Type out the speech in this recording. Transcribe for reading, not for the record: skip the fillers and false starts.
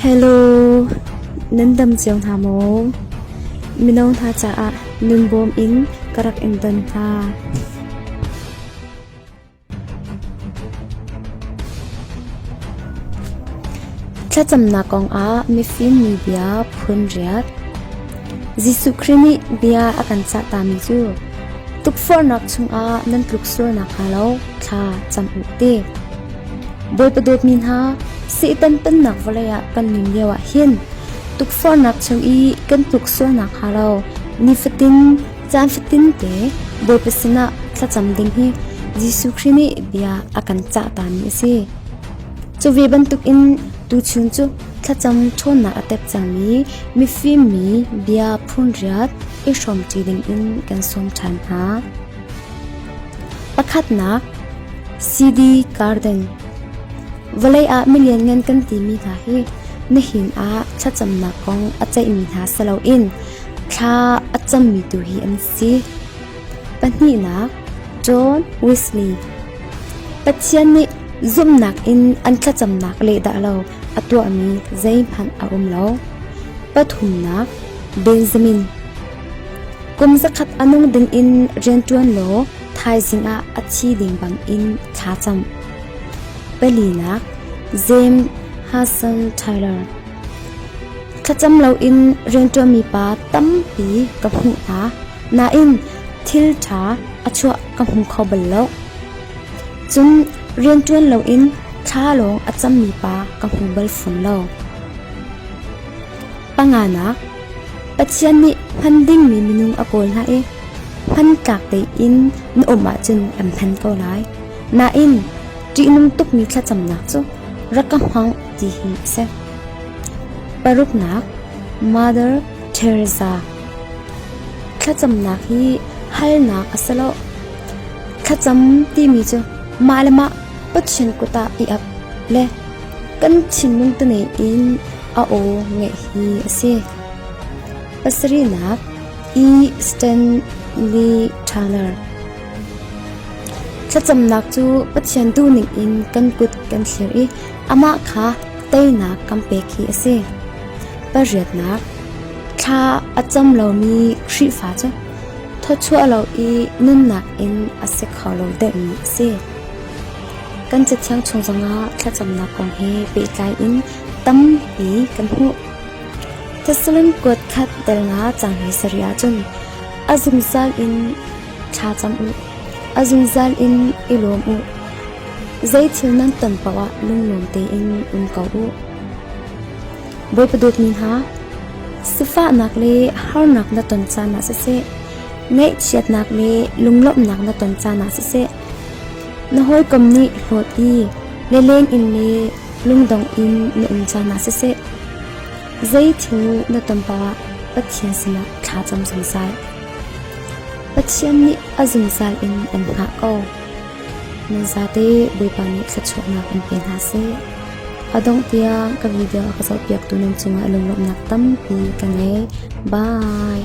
Hello, nan dam cio hna maw? Mino hna caah nunbawm in ka rak in don hna. Thlacamnak kongah mifim mi bia phun riat. Jesuh Khrih nih bia a kan cahtami cu tukforhnak chungah nan tluk sual nakhnga lo thla cam u ti. Bawipa dawtmi hna, Satan pennak vawlei ah kan nun lioah hin tukforhnak chung i kan tluk sual nakhnga lo nifatin caan fatin te Bawipa sinah thlacam ding hi Jesuh Khrih nih bia a kan cahtami a si. Cu ve bantukin tuchun cu thlacam ṭhawnnak a tep cangmi mifim mi bia phun riat i hrawmṭi dingin kan sawm ṭhan hna. Pakhatnak, CD Garden Vawlei ah milianngan kan timi hna hi nihin ah thlacamnak kong a ceihmi hna si loin thla a cammi tu hi an si. Pahnihnak, John Wesley Pathian nih zumhnak in an thlacamnak leh dah lo a tuahmi zeihmanh a um lo. Pathumnak, Benjamin Kum zakhat a nung dingin rianṭuan law thaizing ah a thi ding bangin thla cam. Palinak, James Hudson Taylor Thlacam loin rianṭuanmi pa tampi ka hmuh hna, nain thil ṭha a chuah ka hmu kho bal lo. Cun rianṭuan loin thla lawng a cammi pa ka hmu bal fawn lo. Panganak, Pathian nih hman dingmi minung a kawl hna i hmantlak tein na um ahcun an hman ko lai. Nain, ṭihnung tukmi thlacamnak cu rak ka hmang ti hi a si. Paruknak, Mother Teresa Thlacamnak hi halnak a si lo. Thlacam timi cu mah le mah Pathian kut ah i ap le kan thinlung tane in a aw ngeih hi a si. Pasarihnak E. Stanley Turner Thlacamnak cu Pathian duhning in kan kut kan thlir i amah kha teinak kan pek hi a si. Pariatnak Thla a cam lomi Khrihfa cu thawchuah lo i nunnak in a si kho lo deuhmi a si. Kan Cathiang chung zongah thlacamnak kong he pehtlai in tampi kan hmuh. Thessalon kuat khat del nga cang hi sari ahcun a zungzal in thla cam u, a zungzal in i lawm u. Zei thil nan ton paoh ah lunglawm tein um ko u. Bawipa dawtmi hna, sifahnak le harnak na ton caan ah siseh, ngaihchiatnak le lunglawmhnak na ton caan ah siseh, na hawikom nih hlawt i leleng in le lungdong in na um caan ah siseh, zei thil na ton paoh ah Pathian sinah thla cam zungzal. Pathian nih a zungzal in an hngah ko. Nan zate Bawipa nih thluachuahnak in pe hna seh. A dongh tiang ka video a ka zohpiaktu nan cungah lunglawmhnak tampi ka ngei. Bye!